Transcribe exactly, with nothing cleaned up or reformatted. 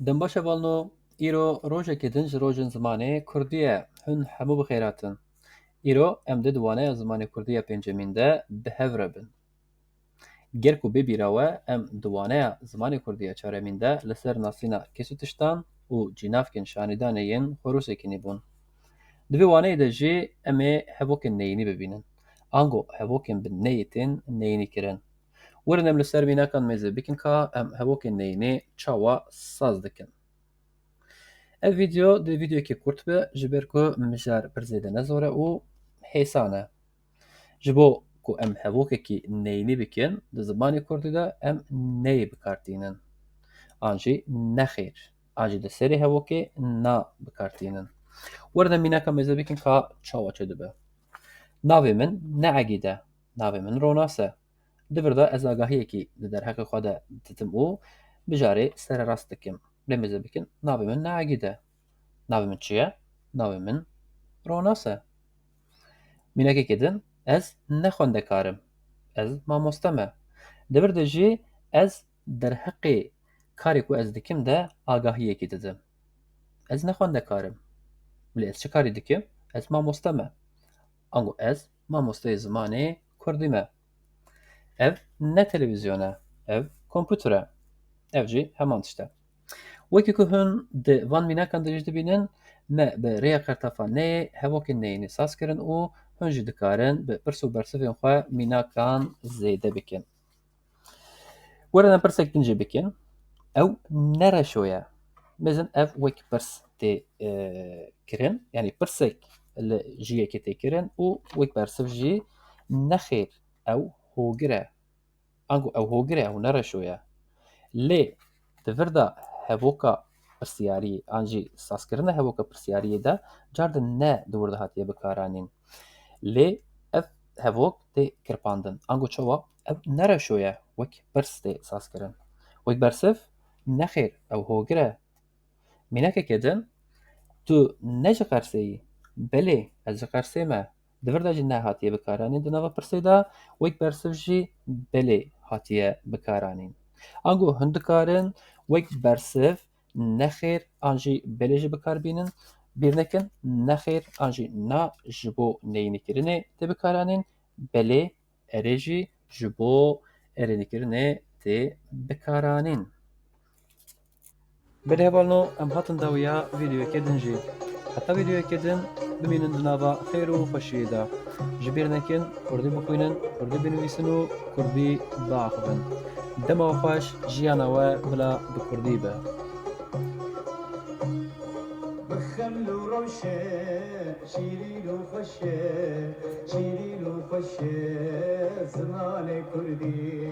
Dem baş hevalno, îro rojekê din ji rojên zimanê kurdî ye. Hûn hemû bi xêr hatin. Îro em dê di waneya zimanê kurdî ya pêncemîn de bi hev re bin. Ger ku bê bîra we, em di waneya zimanê kurdî ya çaremîn de li ser nasîna kes û tiştan û cînavkên şanîdanê yên xwerûsekî nîbûn. Di vê waneyê de jî em ê hevokên neyînî bibînin. Ango hevokên bi neyê tên neyînî kirin. Werin em li ser mînakan mêze bikin ka em hevokên neyînî çawa saz dikin. Ev vîdeo dê vîdeoyekê kurt be, ji ber ku mijar pir zêde ne zor e û hêsan e. Ji bo ku em hevokekî neyînî bikin, di zimanê kurdî de em neyê bi kar tînin. An jî nexêr. An jî di serê hevokê na bi kar tînin. Werin em mînaka mêze bikin ka çawa çêdibe. Navê min ne Egîd e. Navê min Ronas e. Di vir de ez agahiyekî di derheqê xwe de didim û mijarê sererast dikim. Lê mêze bikin, navê min ne Egîd e. Navê min çi ye? Navê min Ronas e. Mînakekê din, ez ne xwendekar im. Ez mamoste me. Di vir de jî ez derheqê karê ku ez dikim de agahiyekî didim. Ez ne xwendekar im. Lê ez çi karî dikim? Ez mamoste me. Ango ez mamosteyê zimanê kurdî me. Ev ne televîzyon e, ev kompûter e. Ev jî heman tişt e. Wekî ku hûn di van mînakan de jî dibînin, me bi rêya qertafaneyê hevokên neyînî saz kirin û hûn jî dikarin bi pirs û bersivên xwe mînakan zêde bikin. Werin em pirsek din jî bikin. Ew ne reşo ye. Mêzin ev wek pirs tê, e, kirin. Yanî pirsek li ji yekê tê kirin û wek bersiv jî nexêr ew hogir e. Ango ew hogir e, ew ne reşo ye. Lê di vir de hevoka pirsiyariyê an jî sazkirina hevoka pirsiyariyê de car din ne di wir de hatiye bikaranîn. Lê ev hevok tê kirpandin. Ango çawa? Ev ne reşo ye, wek pirs tê sazkirin. Wek bersiv, nexêr, ew hogir e. Mînakeke din, tu ne ji Qersê yî? Belê, ez ji Qersê me. Di vir de jî ne hatiye bikaranîn di nava pirsê de, wek bersiv jî belê hatiye bikaranîn. Ango hûn dikarin wek bersiv nexêr an jî belê jî bikar bînin. Bîr nekin, nexêr an jî na ji bo neyînîkirinê tê bikaranîn, belê erê jî ji bo erênîkirinê tê bikaranîn. Belê hevalno, em hatin dawiya vîdeoyekê din jî. Heta vîdeoyekê din, bimînin di nava xêr û xweşiyê de. Ji bîr nekin, kurdî bixwînin, kurdî binivîsin û kurdî biaxivin. Dema we xweş, jiyana we bila bi kurdî be. Bi xeml û rewşe, şîrîn û xweş e, şîrîn û xweş e zimanê kurdî.